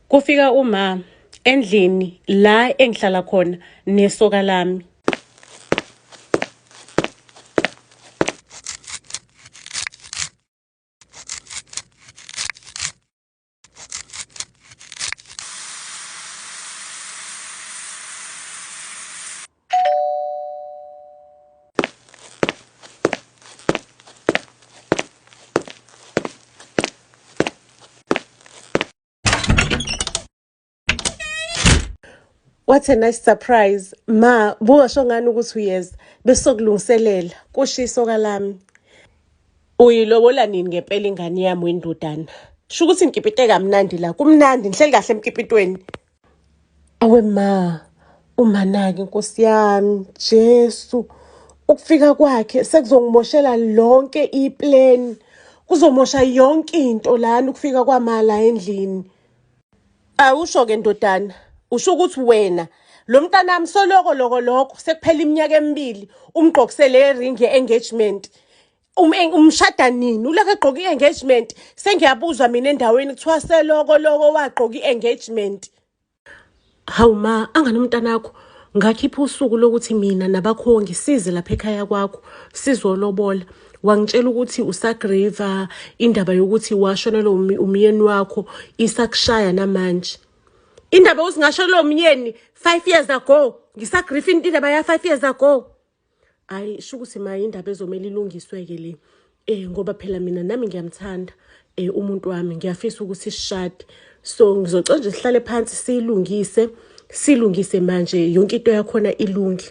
Kufika uma endlini la engihlala khona nesoka lami. What a nice surprise. Ma, bungasho ngani ukuthi uyeza. Besokulungiselela. Kusho isoka lami. Uyilobola nini ngempela ingane yami wendodana? Sho ukuthi ngikipite kamnandi la. Kumnandi, ngihleli kahle emkipitweni. Awe ma, umanaki Nkosi yami, Jesu. Ukufika kwakhe sekuzongimoshela lonke iplan. Kuzomosha yonke into lana ukufika kwama la endlini. Awusho-ke ndodana, usho ukuthi wena lo mntanami soloko loko lokho sekuphela iminyaka emibili umgqokise le ring ye-engagement. Umshada nini? Ulokhu egqoka i-engagement. Sengiyabuzwa mina endaweni kuthiwa seloko loko wagqoka i-engagement. Hawu ma, angani umntanakho ngakhipha usuku lokuthi mina nabakhongi size lapha ekhaya kwakho sizolobola. Wangitshela ukuthi usagriva indaba yokuthi washonelwa umyeni wakho isakushaya namanje. Indaba yokuthi ngashonelwa umyeni 5 years ago, ngisagrifa indaba ya 5 years ago. Hayi, sho ukuthi ma indaba ezomele ilungiswe-ke le. Ngoba phela mina nami ngiyamthanda umuntu wami, ngiyafisa ukuthi sishade. So ngizocela nje sihlale phansi siyilungise, silungise manje yonke into yakhona ilunge.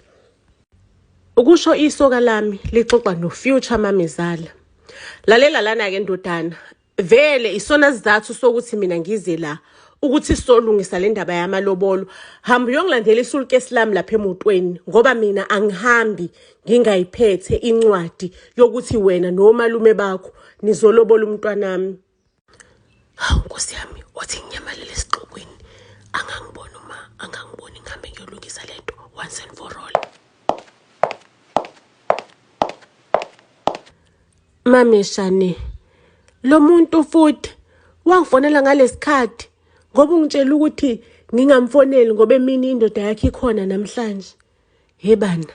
Ukusho isoka lami lixoxa no-future mamezala. Lalela lana-ke ndodana, vele isona sizathu sokuthi mina ngize la ukuthi sizolungisa le ndaba yamalobolo. Hamba uyongilandela isulukesi lami lapha emotweni ngoba mina angihambi ngingayiphethe incwadi yokuthi wena nomalume bakho nizolobola umntwanami. Hawu Nkosi yami, wathi nginyamalele esixukwini angangiboni uma angangiboni ngihambe ngiyolungisa lento once and for all. Mame Shane, lo muntu futhi wangifonela ngalesikhathi ngoba ungitshela ukuthi ngingamfoneli ngoba emini indoda yakhe ikhona namhlanje. He bana,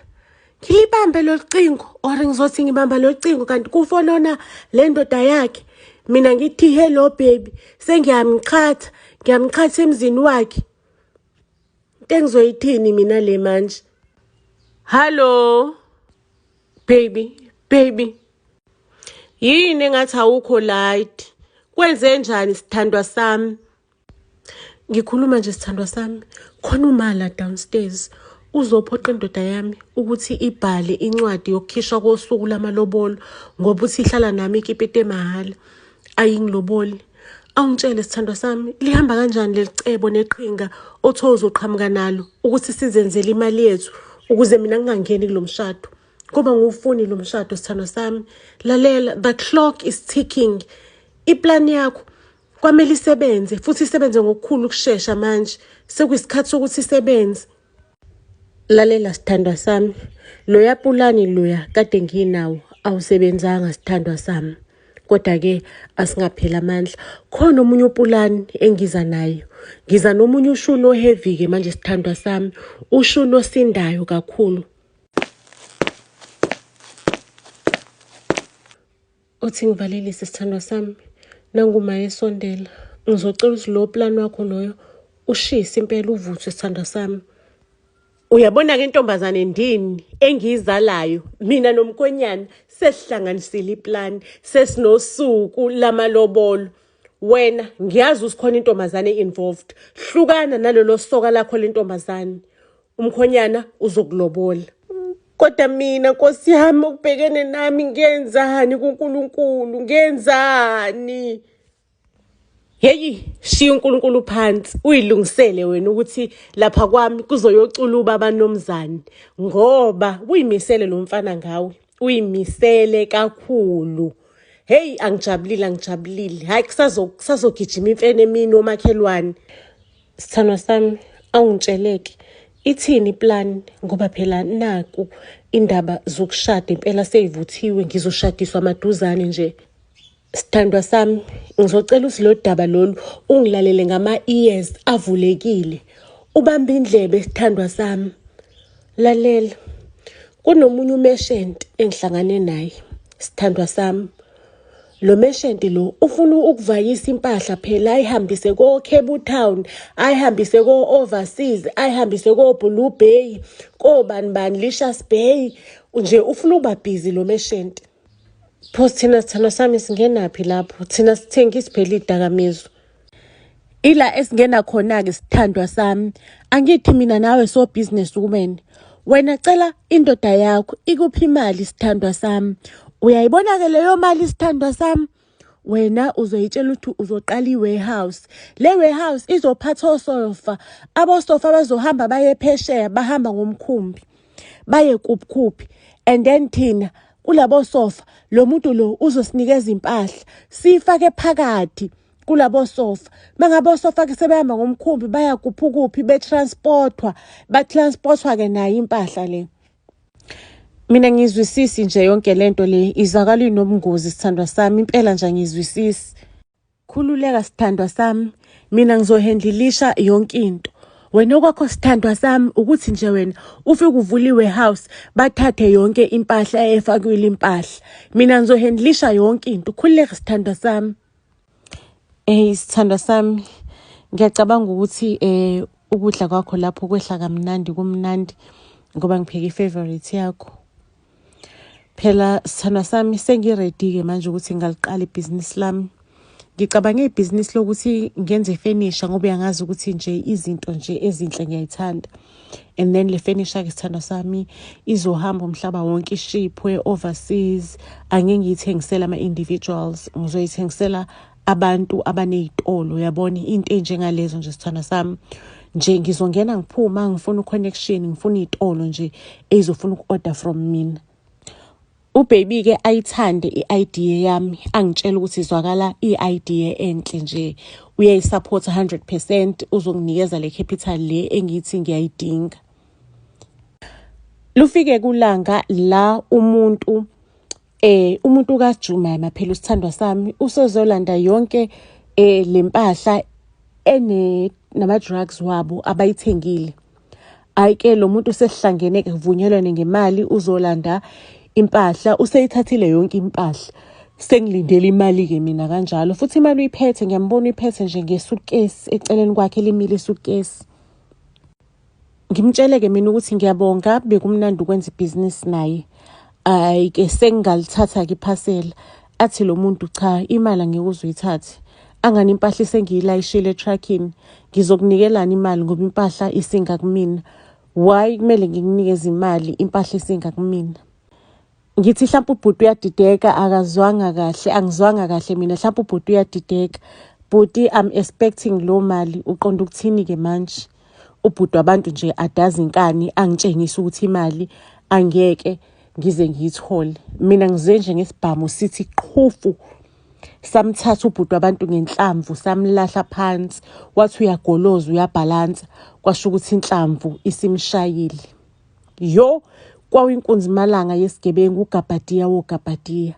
ngilibambe lo cingo or ngizothi ngibamba lo cingo kanti kufonona le ndoda yakhe. Mina ngithi hello baby, sengiyamqhatha, ngiyamqhatha emzini wakhe. Into engizoyithini mina le manje? Hello baby, baby. Yini engathi awukho light? Kwenze njani sithandwa sami? Ngikhuluma nje sithandwa sami, khona umala downstairs uzophoqa indoda yami ukuthi ibhale incwadi yokukhishwa kosuku lamalobolo ngoba uthi ihlala nami ikipite mahhala ayingiloboli. Awungitshele sithandwa sami, lihamba kanjani leli cebo neqhinga othe uzoqhamuka nalo ukuthi sizenzele imali yethu ukuze mina ngingangeni kulo mshado. Ngoba ngiwufuni lo mshado sithandwa sami. Lalela, the clock is ticking. Iplan yakho kwamele isebenze futhi isebenze ngokukhulu ukushesha manje. Sekuyisikhathi sokuthi isebenze. Lalela sithandwa sami, loya pulani loya kade nginawo awusebenzanga sithandwa sami. Kodwa-ke asingapheli amandla. Khona omunye upulani engiza nayo. Ngiza nomunye ushuni oheavy-ke manje sithandwa sami, ushuni osindayo kakhulu. Uthi ngivalelise sithandwa sami, nanguma esondela. Ngizocela ukuthi lowo plan wakho loyo ushise impela uvuthwe sithandwa sami. Uyabona-ke intombazane ndini engiyizalayo mina nomkhwenyana sesihlanganisile iplani sesinosuku lamalobolo. Wena ngiyazi usikhona intombazane involved. Hlukana nalolo soka lakho lentombazane. Umkhonyana uzokulobola. Kodwa mina Nkosi yami okubhekene nami ngenzani kuNkulunkulu ngenzani? Heyi shiya uNkulunkulu phansi uyilungisele wena ukuthi lapha kwami kuzoyocula ubaba nomzane ngoba uyimisele lo mfana ngawe uyimisele kakhulu. Hey angijabulile angijabulile hayi kusazogijima imfene emini omakhelwane. Sithandwa sami awungitsheleke ithini iplan ngoba phela naku indaba zokushada impela seyivuthiwe ngizoshadiswa maduzane nje. Sithandwa sami, ngizocela ukuthi lo daba lolu ungilalele ngama-ears avulekile. Ubambe indlebe sithandwa sami. Lalela. Kunomunye umeshenti engihlangane naye, sithandwa sami. Lo meshenti lo ufuna ukuvayisa impahla phela ayihambise ko-Cable Town, ayihambise ko-Overseas, ayihambise ko-Blue Bay, kobani bani, Licious Bay. Nje ufuna ukuba busy lo meshenti. Pho thina sithandwa sami singenaphi lapho? Thina sithengisi phela iy'dakamizwa. Ila esingena khona-ke sithandwa sami. Angithi mina nawe so business woman. Wena cela indoda yakho ikuphi imali sithandwa sami. Uyayibona-ke leyo mali sithandwa sami? Wena uzoyitshela ukuthi uzoqala i-warehouse. Le warehouse izophatha osofa. Abosofa bazohamba baye phesheya bahamba ngomkhumbi. Baye kuphi kuphi. And then thina kulabo sofa lo muntu lo uzosinikeza impahla siyifake phakathi kulabo sofa. Mangabe osofa ke sebehamba ngomkhumbi baya kuphi kuphi betransportwa, batransportwa ke nayo impahla le. Mina ngizwisisi nje yonke lento le izwakala inobungozi sithandwa sami impela nje angizwisisi. Khululeka sithandwa sami, mina ngizohandlilisha yonke into. Wena okwakho sithandwa sami ukuthi nje wena ufike uvule i-warehouse bathathe yonke impahla efakiwe impahla. Mina ngizohandlisha yonke into. Khululeka sithandwa sami. Hey sithandwa sami, ngiyacabanga ukuthi ukudla kwakho lapho kwehla kamnandi kumnandi ngoba ngipheke i-favorite yakho. Phela sithandwa sami sengi-ready-ke manje ukuthi ngingaliqala ibhizinisi lami. Ngicabange ibhizinisi lokuthi ngenze ifenisha ngoba uyangazi ukuthi nje izinto nje ezinhle ngiyayithanda. And then le fenisha-ke sithandwa sami izohamba umhlaba wonke ishiphwe overseas. Angeke ngiyithengisele ama-individuals, ngizoyithengisela abantu abaney'tolo uyabona into ey'njengalezo nje sithandwa sami. Nje ngizongena ngiphuma ngifuna u-connection, ngifuna iy'tolo nje ey'zofuna uku-order from mina. Ubaby-ke ayithande i-idea yami angitshela ukuthi izwakala i-idea enhle nje uyayi-support 100% uzonginikeza le capital le engithi ngiyayidinga. Lufike kulanga la umuntu umuntu kaJumaima phela usithandwa sami usozolanda yonke lempahla ene nama drugs wabo abayithengile. Ayike lo muntu sesihlangene ke kuvunyelwane ngemali uzolanda impahla useyithathile yonke impahla. Sengilindele imali ke mina kanjalo futhi imali uyiphethe ngiyambona uyiphethe nje ngesuitcase eceleni kwakhe limile isuitcase. Ngimtshele ke mina ukuthi ngiyabonga bekumnandi ukwenza ibhizinisi naye. Ayi ke sengingalithatha ke iphasela athi lo muntu cha imali angeke uze uyithathe. Angani impahla isengiyilayishile etruckini ngizokunikelani imali ngoba impahla isingakumina. Why kumele ngikunikeze imali impahla isingakumina? Ngithi mhlawumbe ubhuti uyadideka akazwanga kahle angizwanga kahle mina mhlawumbe ubhuti uyadideka. Bhuti I'm expecting lo mali uqonda ukuthini ke manje? Ubhuti wabantu nje adazi inkani angitshengisa ukuthi imali angeke ngize ngiyithole. Mina ngize nje ngesibhamu sithi qhufu. Samthatha ubhuti wabantu ngenhlamvu samlahla phansi wathi uyagoloza uyabhalansa kwasho ukuthi inhlamvu isimshayile. Yo kwawinkunzimalanga yesigebengu ugabhadiya wogabhadiya.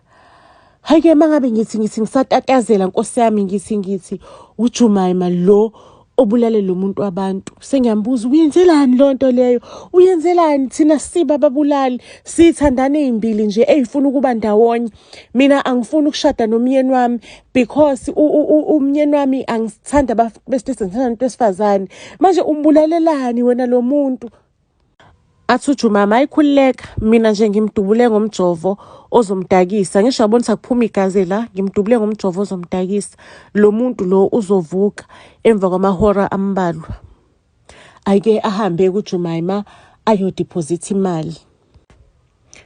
Hayi-ke mangabe ngithi ngisatatazela nkosi yami ngithi uJumaima lo obulale lo muntu wabantu. Sengiyambuza uyenzelani loo nto leyo? Uyenzelani? Thina siba ababulali siyithandane ey'mbili nje ey'funa ukuba ndawonye. Mina angifuni ukushada nomyeni wami because umyeni wami angisithanda besilisa ngithanda abantu besifazane. Manje umbulalelani wena lo muntu? Athi uJumama ayikhululeka mina nje ngimdubule ngomjovo ozomdakisa ngisho yabona ukuthi akuphuma igazi la ngimdubule ngomjovo ozomdakisa lo muntu lo uzovuka emva kwamahora ambalwa. Ayike ahambe kuJumaima ayodiphozitha imali.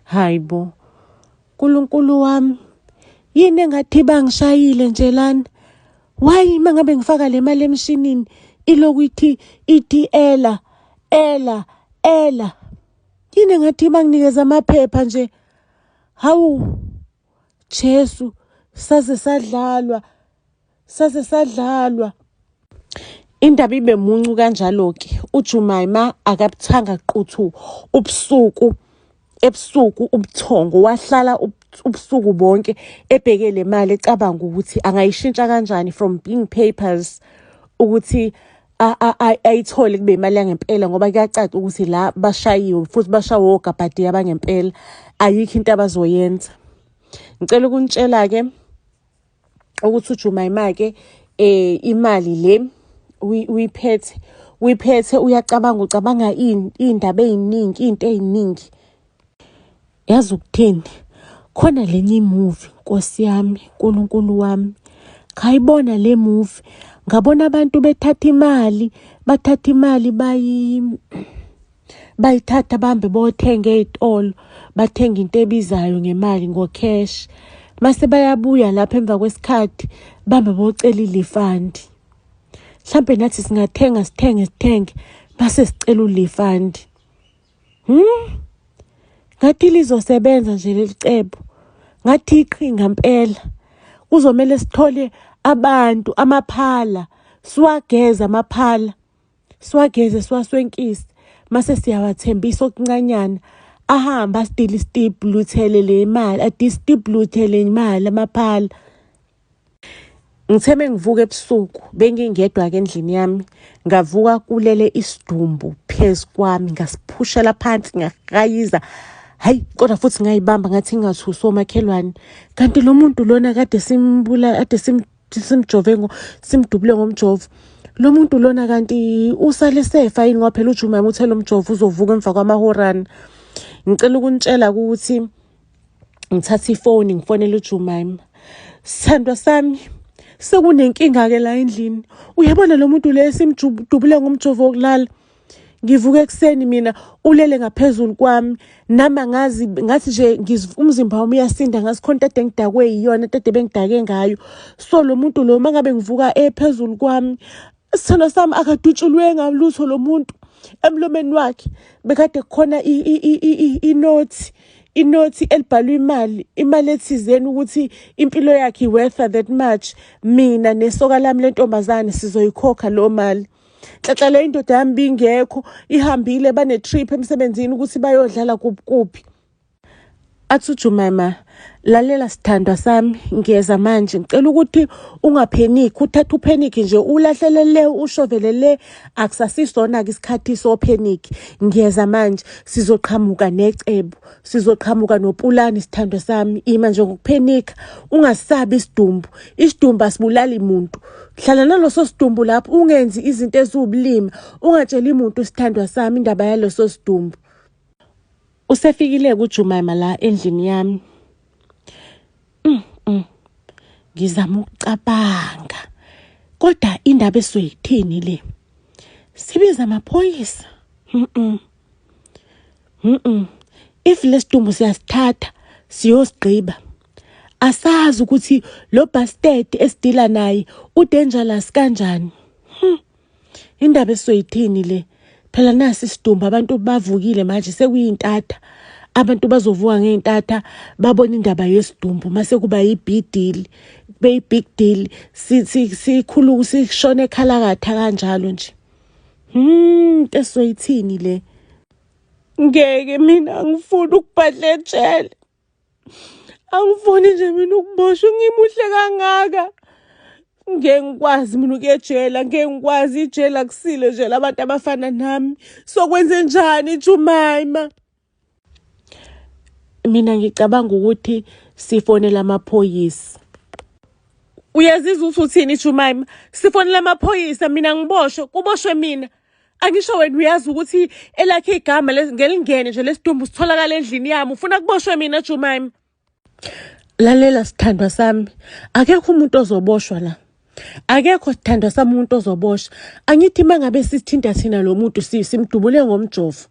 Hayi bo Nkulunkulu wami yini engathi bangishayile nje lana? Why mangabe ngifaka le mali emshinini iloku ithi ela ela ela yini engathi banginikeza amaphepha nje? Hawu Jesu saze sadlalwa saze sadlalwa. Indaba ibe muncu kanjalo-ke uJumaima akabuthanga quthu ubusuku ebusuku ubuthongo wahlala Ubusuku bonke ebheke le mali, ecabanga ukuthi angayishintsha kanjani from being papers ukuthi ayithole kube imali yangempela, ngoba kuyacaca ukuthi la bashayiwe futhi bashawe ogabhadiya abangempela, ayikho into abazoyenza. Ngicela ukunitshela-ke ukuthi uJumayima-ke imali le uyiphethe, uyacabanga, ucabanga iy'ndaba ey'ningi, iy'nto ey'ningi. Yazi ukuthini? Khona lenye imuvi, Nkosi yami, Nkulunkulu wami. Ngayibona le movie, ngabona abantu bethatha imali, bathatha imali bayithatha bahambe bothenga ey'tolo, bathenga into ebizayo ngemali ngo-cash. Mase bayabuya lapha emva kwesikhathi bahambe bocela i-refund. Mhlampe nathi singathenga, sithenge, sithenge, mase sicela u-refund. Ngathi lizosebenza nje leli cebo. Ngathi iqhinga mpela. Kuzomele sithole abantu amaphala, siwageze amaphala. Siwageze, siwaswenkise, mase siyawathembisa okuncanyana. Ahambe asidistribute le mali, adistribute le imali amaphala. Ngithe mengivuka ebusuku, bengingedwa-ke endlini yami, ngavuka kulele isidumbu phezu kwami, ngasiphushela phansi, ngahayiza. Hayi, kodwa futhi ngayibamba, ngathi ngingathusi omakhelwane. Kanti lo muntu lona kade simbula, kade simjove, simdubule ngomjovo. Lo muntu lona kanti usale sefa yini? Ngoba phela uJumayima uthe lo mjovo uzovuka emva kwamahorana. Ngicela ukunitshela ukuthi ngithatha ifoni ngifonele uJumayima. Sithandwa sami, sekunenkinga-ke la endlini. Uyabona lo muntu le esimdubule ngomjovo wokulala? Ngivuka ekuseni mina ulele ngaphezulu kwami, nami angazi, ngathi nje umzimba wami uyasinda, ngazi khona into ade ngidakwe yiyona, into ade bengidake ngayo. So lo muntu lo uma ngabe ngivuka ephezulu kwami, sithandwa sami, akadutshulwe ngalutho lo muntu. Emlomeni wakhe bekade kukhona inothi elibhalwe imali ethizeni ukuthi impilo yakhe i-worth that much. Mina nesoka lami lentombazane sizoyikhokha lo mali. Nhlanhla le indoda yami bingekho, ihambile, bane-trip emsebenzini ukuthi bayodlala kuphi kuphi. Athi uJumayima, lalela sithandwa sami, ngiyeza manje, ngicela ukuthi ungaphenikhi, uthathe uphenikhi nje ulahlele le, ushovele le, akusasisona-ke isikhathi sophenikhi. Ngiyeza manje, sizoqhamuka necebo, sizoqhamuka nopulani sithandwa sami. Ima nje ngokuphenikha, ungasabi isidumbu, isidumbu asibulali muntu. Hlala naloso sidumbu lapho, ungenzi izinto eziwubulima, ungatsheli muntu sithandwa sami indaba yaloso sidumbu. Usefikile-ke uJumayima la endlini yami. Ngizama ukucabanga, kodwa indaba esizoyithini le? Sibiza amaphoyisa? If lesidumbu siyasithatha siyosigqiba, asazi ukuthi lo bastard esidila naye u-dangerous kanjani. Indaba esizoyithini le? Phela nasi isidumbu, abantu bavukile manje, sekuyintatha. Abantu bazovuka ngey'ntatha babone indaba yesidumbu, mase kuba yi-big deal, kube yi-big deal, sikhulu sishone ekhalakatha kanjalo nje. Into esizoyithini le? Ngeke mina, angifuni ukubhadla ejele. Angifuni nje mina ukuboshwa, ngimuhle kangaka. Ngeke ngikwazi mina ukuya ejele, ngeke ngikwazi, ijele akusile nje labantu abafana nami. Sokwenze njani Jumayima? Mina ngicabanga ukuthi sifonele amaphoyisa. Uyazizwa ukuthi uthini Jumayima? Sifonele amaphoyisa, mina ngiboshwe, kuboshwe mina. Angisho wena uyazi ukuthi elakhe igama ngelingene nje lesidumbu sitholakala endlini yami, ufuna kuboshwe mina Jumayima? Lalela sithandwa sami, akekho umuntu ozoboshwa la. Akekho sithandwa sami umuntu ozoboshwa. Angithi mangabe sithinta thina lo muntu simdubule ngomjovo.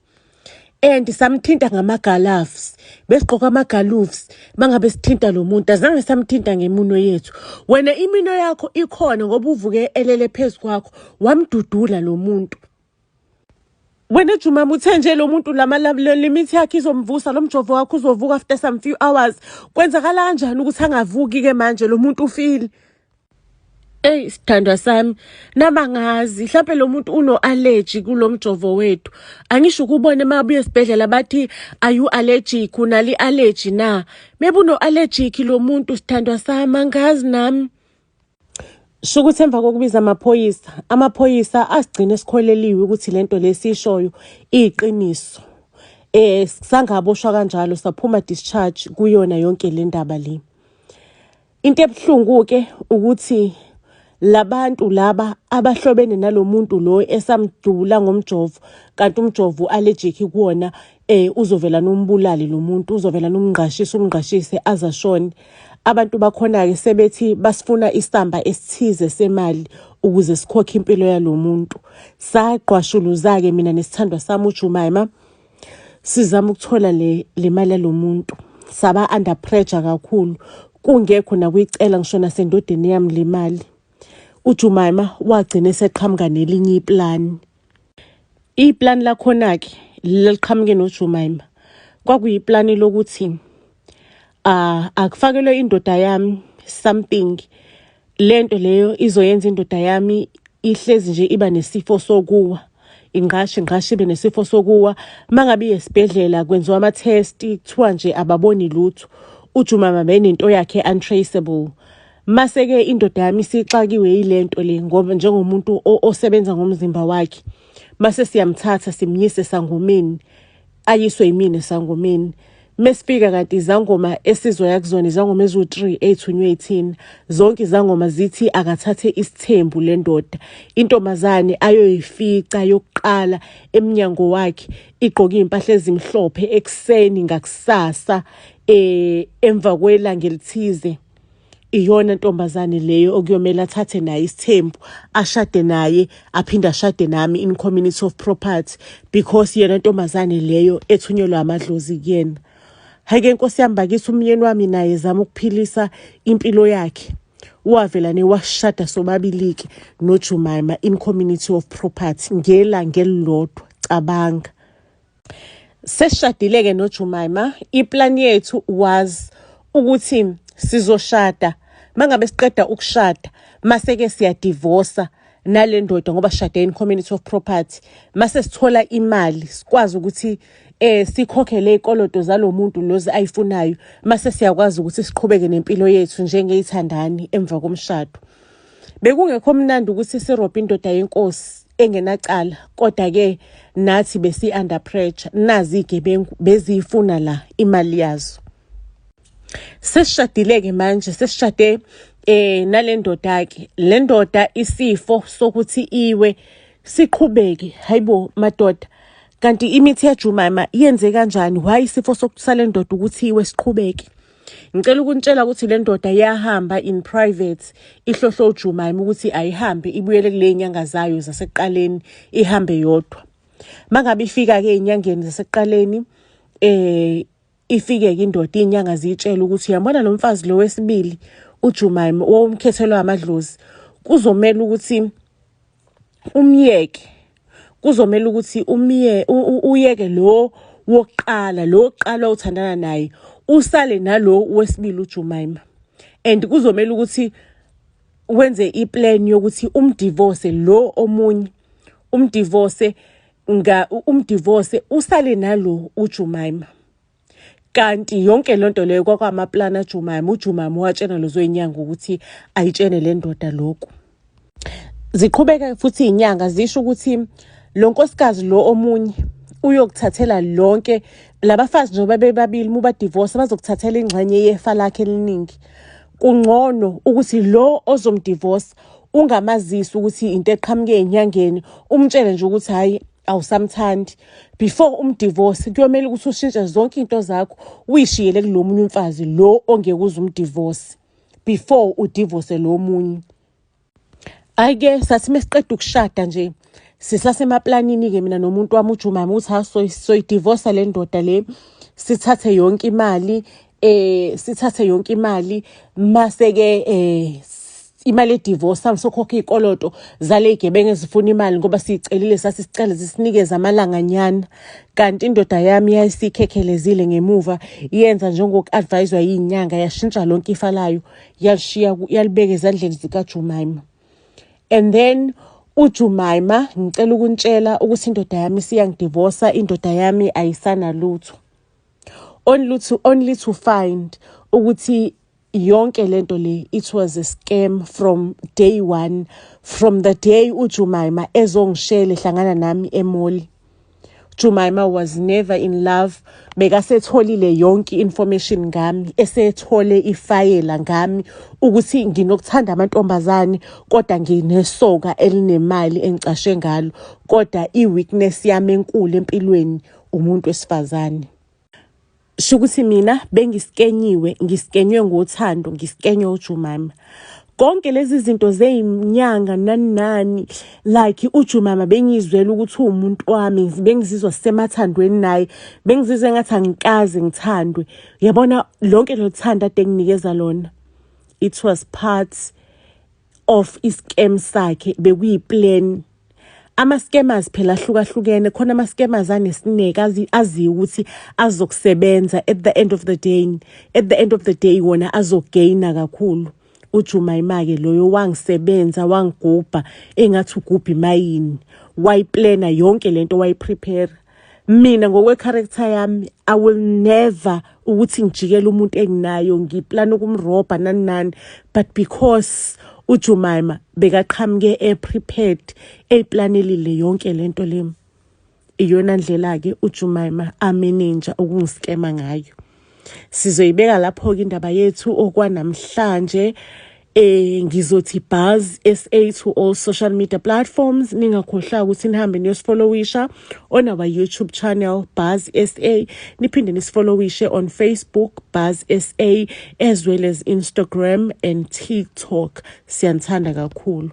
And samthinta ngama-gloves, besigqoka ama-gloves mangabe sithinta lo muntu, azange samthinta ngeminwe yethu. Wena iminwe yakho ikhona ngoba uvuke elele phezu kwakho, wamdudula lo muntu. Wena Jumama uthe nje lo muntu le mithi yakhe izomvusa, lo mjovo wakho uzovuka after some few hours. Kwenzakala kanjani ukuthi angavuki-ke manje lo muntu ufile? Eyi sithandwa sami, nami angazi mhlampe lo muntu uno-allergy kulo mjovo wethu. Angisho ukubona uma buya esibhedlela bathi are you allergic, unalo i-allergy na? Maybe uno-allergic lo muntu sithandwa sami, angazi nami. Sho ukuthi emva kokubiza amaphoyisa, amaphoyisa asigcine sikholeliwe ukuthi lento lesiyishoyo iyiqiniso. Sangaboshwa kanjalo saphuma discharge kuyona yonke le ndaba le. Into ebuhlungu-ke ukuthi labantu laba abahlobene nalomuntu lo esamdubula ngomjovo kanti umjovo u-allergic kuwona uzovela nombulali lo muntu uzovela nomngqashise umngqashise azashone. Abantu bakhona-ke sebethi basifuna isamba esithize semali ukuze sikhokhe impilo yalo muntu. Sagqwashuluza-ke mina nesithandwa sami uJumaima sizama ukuthola le mali yalo muntu. Saba under pressure kakhulu kungekho nakuyicela ngisho nasendodeni yami le mali. UJumaima wagcina eseqhamuka nelinye iplani. Iplani lakhona-ke leliqhamuke noJumaima kwakuyiplani lokuthi akufakelwe indoda yami something, lento leyo izoyenza indoda yami ihlezi nje iba nesifo sokuwa, ingqashe ingqashe ibe nesifo sokuwa. Mangabe iye esibhedlela kwenziwa ama-test kuthiwa nje ababoni lutho, uJumama benento yakhe untraceable. Mase-ke indoda yami isixakiwe yilento le ngoba njengomuntu osebenza ngomzimba wakhe, mase siyamthatha simyise esangomeni, ayiswe yimina esangomeni. Mesifika kanti izangoma esizoya kuzona izangoma eziwu-3 ey'thunywe yithina, zonke izangoma zithi akathathe isithembu le ndoda. Intombazane ayoyifica yokuqala emnyango wakhe igqoke iy'mpahla ezimhlophe ekuseni ngakusasa emva kwelanga elithize. Iyona ntombazane leyo okuyomele athathe naye isithembu, ashade naye, aphinde ashade nami in community of property because yena ntombazane leyo ethunyelwa amadlozi kuyena. Hhayi-ke nkosi yami bakithi umyeni wami naye ezama ukuphilisa impilo yakhe. Wavela washada sobabili-ke noJumaima in community of property ngelanga elilodwa, cabanga. Sesishadile-ke noJumaima, iplani yethu was ukuthi sizoshada. Mangabe siqeda ukushada, mase-ke siyadivosa nale ndoda ngoba sishade in community of property. Mase sithola imali sikwazi ukuthi sikhokhele iy'koloto zalo muntu lozi ayifunayo, mase siyakwazi ukuthi siqhubeke nempilo yethu njengey'thandani emva komshado. Bekungekho mnandi ukuthi sirobhe indoda yenkosi engenacala, kodwa-ke nathi besi-under pressure, nazi iy'gebengu beziyifuna la imali yazo. Sesishadile-ke manje, sesishade nale ndoda-ke. Le ndoda isifo sokuthi iwe siqhubeke. Hayibo madoda, kanti imithi yaJumama yenze kanjani? Why isifo sale ndoda ukuthi iwe siqhubeke? Ngicela ukunitshela ukuthi le ndoda iyahamba in private ihlohlo uJumaima ukuthi ayihambe ibuyele kule nyanga zayo zasekuqaleni, ihambe yodwa. Mangabe ifika-ke ey'nyangeni zasekuqaleni, ifike-ke indoda iy'nyanga ziyitshela ukuthi uyambona lo mfazi lo wesibili uJumaima owumkhethelwa amadlozi, kuzomele ukuthi umyeke, kuzomele ukuthi uyeke lo wokuqala, lo wokuqala othandana naye, usale nalo wesibili uJumaima. And kuzomele ukuthi wenze iplan yokuthi umdivorce lo omunye, umdivorce nga umdivorce usale nalo uJumaima. Kanti yonke lonto leyo kwakwamaplani aJumaima. UJumaima watshena lezo yinyanga ukuthi ayitshene le ndoda lokhu. Ziqhubeka futhi iy'nyanga zisho ukuthi lo nkosikazi lo omunye uyokuthathela lonke labafazi njengoba bebabili uma ubadivorce bazokuthathela ingxenye yefa lakhe eliningi. Kungcono ukuthi lo ozomdivorce ungamazisi ukuthi into eqhamuke ey'nyangeni, umtshele nje ukuthi hhayi awusamthandi. Before umdivorce kuyomele ukuthi ushintshe zonke iy'nto zakho uyishiyele kulo munye umfazi lo ongeke uze umdivorce before udivorce lo munye. Hhayi-ke sathi mesiqeda ukushada nje sisasemaplanini-ke mina nomuntu wami uJumama ukuthi ha soyidivosa le ndoda le, sithathe yonke imali sithathe yonke imali mase-ke Imali yedivorce sokhokha iy'koloto zale y'gebengu ezifuna imali ngoba siyicelile, sathi sicela zisinikeze amalanganyana, kanti indoda yami yayisikhekhelezile ngemuva, yenza njengoku-advise-wa yiy'nyanga, yashintsha lonke ifa layo, yalishiya, yalibeka ezandleni zikaJumaima. And then uJumaima, ngicela ukuntshela ukuthi indoda yami isiyangidivosa, indoda yami ayisanalutho, only to find ukuthi yonke lento le, it was a scam from day one, from the day uJumaima ezongishela ehlangana nami e-mall. Jumaima was never in love. Bekasetholile yonke information ngami, esethole ifayela ngami ukuthi nginokuthanda amantombazane, kodwa nginesoka elinemali engicashe ngalo, kodwa i-weakness yami enkulu empilweni umuntu wesifazane. Shukuthi mina bengiskenyiwe, ngiskenywe ngothando, ngiskenywe uJumama. Konke lezi zinto zeyinyanga nani nani, like uJumama bengizwela ukuthi uwumuntu wami, bengizizwa sisemathandweni naye, bengizizwa engathi angikaze ngithandwe. Yabona lonke lo thando ade nginikeza lona, it was part of i-scam sakhe, bekuyi-plan. Ama-scammers phela ahlukahlukene khona, ama-scammers anesineke, aziyo ukuthi azokusebenza at the end of the day, at the end of the day wona azogaina kakhulu. UJumayima-ke loyo wangisebenza, wangigubha engathi ugubha imayini, wayiplana yonke lento, wayiprepare. Mina ngokwe-character yami, I will never ukuthi ngijikele umuntu enginayo, ngiplana ukumrobha nani nani, but because uJumayima bekaqhamuke e-prepared, eyiplanelile yonke lento le, iyona ndlela-ke uJumayima amenenja ukungiskema ngayo. Sizoyibeka lapho-ke indaba yethu okwanamhlanje. Ngizothi Buzz SA to all social media platforms. Ningakhohlwa ukuthi nihambe niyosifollowisha on our YouTube channel, Buzz SA, niphinde nisifollowishe on Facebook, Buzz SA, as well as Instagram and TikTok. Siyanithanda kakhulu.